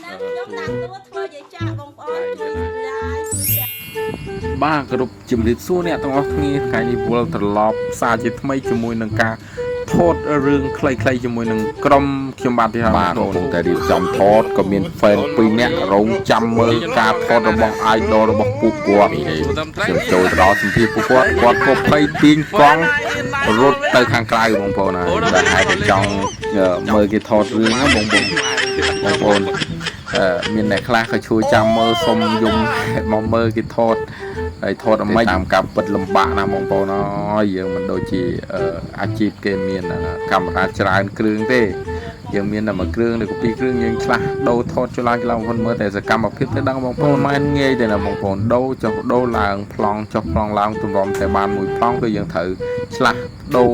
ខ្ញុំដាក់តួធ្វើយាយចាស់បងប្អូនជួយ like ជួយ share បាទគ្រប់ជំរាបសួរអ្នកទាំងអស់គ្នាថ្ងៃនេះវិលត្រឡប់សារជាថ្មីជាមួយនឹងការថតរឿងខ្លីៗជាមួយនឹងក្រុមខ្ញុំបាទទីហើយ បាទកំពុងតែរៀបចំថតក៏មាន fan 2នាក់រងចាំមើលការថតរបស់ idol របស់ពួកគាត់ខ្ញុំចូលទៅដល់សម្ភារពួកគាត់គាត់ក៏ភ័យទាញកង់រត់ទៅខាងក្រៅបងប្អូនហើយតែហេតុតែចង់មើលគេថតរឿងហ្នឹងបងប្អូនបងប្អូនអឺមានអ្នកខ្លះក៏ជួយចាំមើលសុំយំមកមើលគេថតហើយថតអមិនតាមការពិតលំបាកណាស់បងប្អូនអើយយើងមិនដូចជាអាជីពគេមានកាមេរ៉ាច្រើនគ្រឿងទេ យើងមានតែមួយគ្រឿងឬក៏ពីរគ្រឿងយើងឆ្លាស់ដូរថតចុះឡើងចុះឡើងបងប្អូនមើលតែសកម្មភាពទៅដឹងបងប្អូនមិនងាយទេណាបងប្អូនដូរចុះដូរឡើងប្លង់ចុះប្លង់ឡើងទម្រាំតែបានមួយប្លង់គឺយើងត្រូវឆ្លាស់ដូរ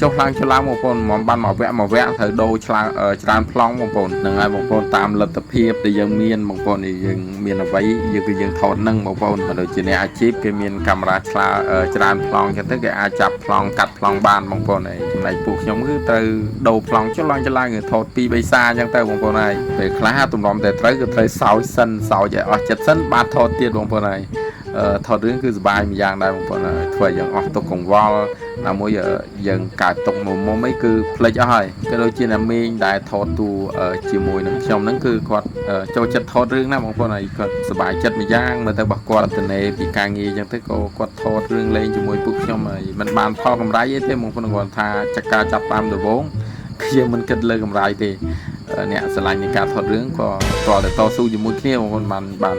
ចុះឡើងចុះឡើងបងប្អូនមិនបានមួយវគ្គមួយវគ្គត្រូវដូរឆ្លាស់ច្រើនប្លង់បងប្អូនហ្នឹងហើយបងប្អូនតាមលទ្ធភាពដែលយើងមានបងប្អូននេះយើងមានអ្វីយើងគឺយើងថតហ្នឹងបងប្អូនបើដូចជាអ្នកអាជីពគេមានកាមេរ៉ាឆ្លាច្រើនប្លង់ចឹងទៅគេអាចចាប់ប្លង់កាត់ប្លង់បានបងប្អូនហើយចំណែកពួកខ្ញុំគឺត្រូវដូរប្លង់ចុះឡើងចុះឡើងគឺថត2 3សារចឹងទៅបងប្អូនហើយពេលខ្លះទម្រាំតែត្រូវគឺត្រូវសោចសិនសោចឲ្យអស់ចិត្តសិនបានថតទៀតបងប្អូនហើយអឺថតរឿងគឺសប្បាយម្យ៉ាងដែរបងប្អូនហើយធ្វើឲ្យយើងអស់ទុកកង្វល់ណាមួយយើងកើតទុកមុំមុំអីគឺភ្លេចអស់ហើយក៏ដូចជាអ្នកមីងដែលថតតួជាមួយនឹងខ្ញុំហ្នឹងគឺគាត់ចូលចិត្តថតរឿងណាបងប្អូនហើយគាត់សប្បាយចិត្តម្យ៉ាងមើលទៅរបស់គាត់តនេពីការងារអញ្ចឹងទៅក៏គាត់ថតរឿងលេងជាមួយពួកខ្ញុំហើយมันបានផលកម្រៃអីទេបងប្អូនគាត់ថាចាក់ការចាប់តាមដំបូងខ្ញុំមិនគិតលើកម្រៃទេអ្នកស្រឡាញ់នៃការថតរឿងក៏តតែតស៊ូជាមួយគ្នាបងប្អូនបានបាន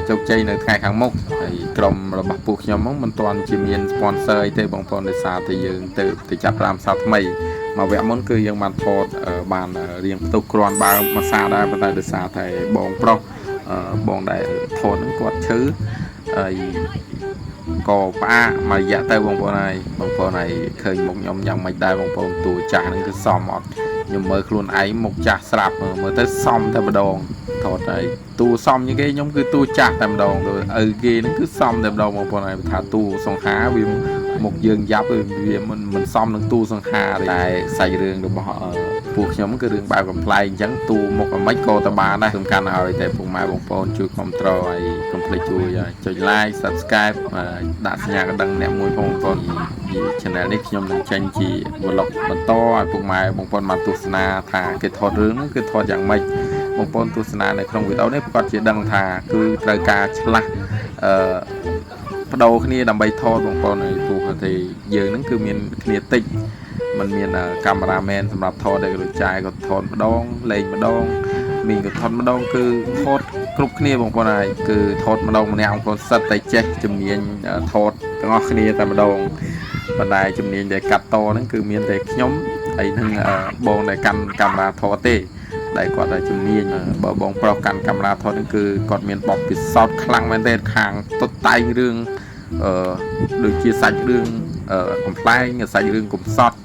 ជោគជ័យនៅថ្ងៃខាងមុខហើយក្រុមរបស់ពួកខ្ញុំហ្នឹងមិនទាន់ជាមាន sponsor អីទេបងប្អូនដោយសារតែយើងទៅទៅចាប់តាមសារថ្មីមកវគ្គមុនគឺយើងបានថតបានរៀងផ្ទុះគ្រាន់បើមួយសារដែរប៉ុន្តែដោយសារតែបងប្រុសបងដែលថតហ្នឹងគាត់ឈឺហើយក៏ផ្អាកមួយរយៈទៅបងប្អូនហើយបងប្អូនហើយឃើញមុខខ្ញុំយ៉ាងម៉េចដែរបងប្អូនតួចាស់ហ្នឹងគឺសមអត់ខ្ញុំមើលខ្លួនឯងមុខចាស់ស្រាប់មើលទៅសមតែម្ដងថតហើយតួសមជាងគេខ្ញុំគឺតួចាស់តែម្ដងទៅឪគេហ្នឹងគឺសមតែម្ដងបងប្អូនហើយថាតួសង្ហាវាមុខយើងយ៉ាប់វាមិនមិនសមនឹងតួសង្ហាទេតែសាច់រឿងរបស់ពួកខ្ញុំគឺរឿងបែបកំប្លែងអញ្ចឹងតួមុខអាម៉េចក៏ទៅបានដែរសំខាន់ឲ្យតែពុកម៉ែបងប្អូនជួយគ្រប់គ្រងហើយកុំភ្លេចជួយចុច like subscribe ដាក់សញ្ញាកណ្ដឹងអ្នកមួយផងបងប្អូន channel នេះខ្ញុំនឹងចេញជា vlog បន្តឲ្យពុកម៉ែបងប្អូនបានទស្សនាថាគេថតរឿងហ្នឹងគឺថតយ៉ាងម៉េចបងប្អូនទស្សនានៅក្នុងវីដេអូនេះប្រកាសជាដឹងថាគឺត្រូវការឆ្លាស់អឺបដូរគ្នាដើម្បីថតបងប្អូនហើយព្រោះតែយើងហ្នឹងគឺមានគ្នាតិចมันមានកាមេរ៉ាមែនសម្រាប់ថតដែលក៏ដូចចាយក៏ថតម្ដងលេងម្ដងមីងក៏ថតម្ដងគឺថតគ្រប់គ្នាបងប្អូនហើយគឺថតម្ដងម្នាក់បងប្អូនសិតតែចេះជំនាញថតទាំងអស់គ្នាតែម្ដងប៉ុន្តែជំនាញដែលកាត់តហ្នឹងគឺមានតែខ្ញុំហើយនឹងបងដែលកាន់កាមេរ៉ាថតទេដែលគាត់តែជំនាញបើបងប្រុសកាន់កាមេរ៉ាថតហ្នឹងគឺគាត់មានបទពិសោធន៍ខ្លាំងមែនទែនខាងតុបតែងរឿងអឺដូចជាសាច់រឿងអឺកំប្លែងសាច់រឿងកំសត់